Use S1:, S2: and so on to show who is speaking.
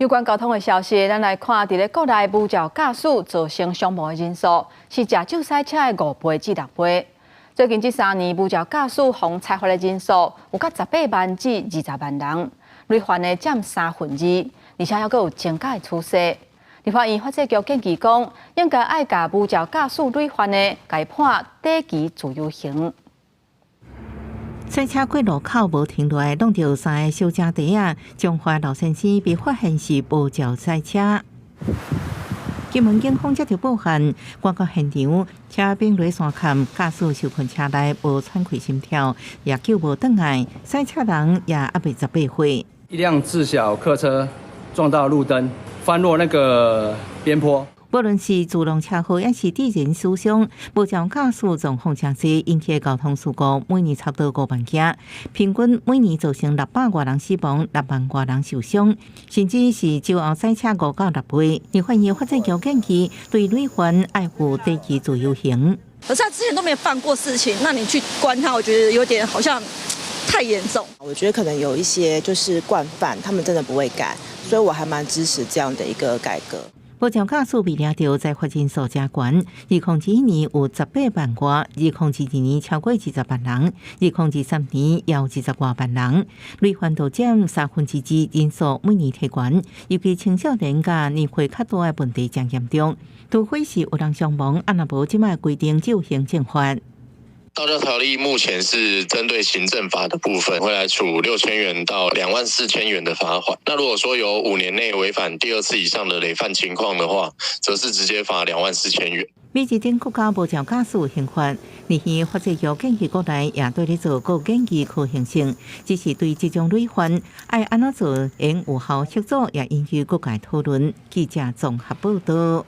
S1: 有關交通的消息，咱來看佇咧國內無照駕駛造成傷亡的人數是食酒駛車的5倍至6倍。最近這3年無照駕駛予裁罰的人數有到18萬至20萬人，累犯的佔2/3，而且猶閣有增加的趨勢。立法院法制局建議講，應該愛共無照駕駛累犯的，共判短期自由刑。
S2: 賽車過路口無停落來，挵著三個小食袋仔，彰化老先生被發現是無照駛車。金門警方接到報案，趕到現場，車並落山崁，駕駛受困車內無喘氣心跳，也救無轉來，駛車人也猶未18歲。
S3: 一輛自小客車撞到路燈，翻落那個邊坡。
S2: 無論是自動車禍，抑是致人死傷，無照駕駛狀況誠濟，引起交通事故，每年差不多5萬件，平均每年造成600外人死亡，6萬外人受傷，甚至是酒後駛車5到6倍。立法院法制局建議，對累犯愛負短期自由刑。
S4: 可是他之前都沒有犯過事情，那你去關他，我覺得有點好像太嚴重。
S5: 我覺得可能有一些就是慣犯，他們真的不會改，所以我還蠻支持這樣的一個改革。
S2: 無照駕駛被抓著，裁罰人數誠懸。2021年有18萬外，2022年超過20萬人，2023年也有20外萬人。累犯都佔2/3，人數每年提懸，尤其青少年佮年歲較大的問題誠嚴重。除非是有人傷亡，啊若無這擺規定只有行政罰。
S6: 道交條例目前是針對行政罰的部分，會來處6000元到24,000元的罰款。那如果說有5年內違反第二次以上的累犯情況的話，則是直接罰24,000元。
S2: 美國等國家無照駕駛刑罰，立院法制局建議國內也對咧做個建議可行性，只是對這種累犯愛按怎做，應有效協助，也引起各界討論。記者綜合報道。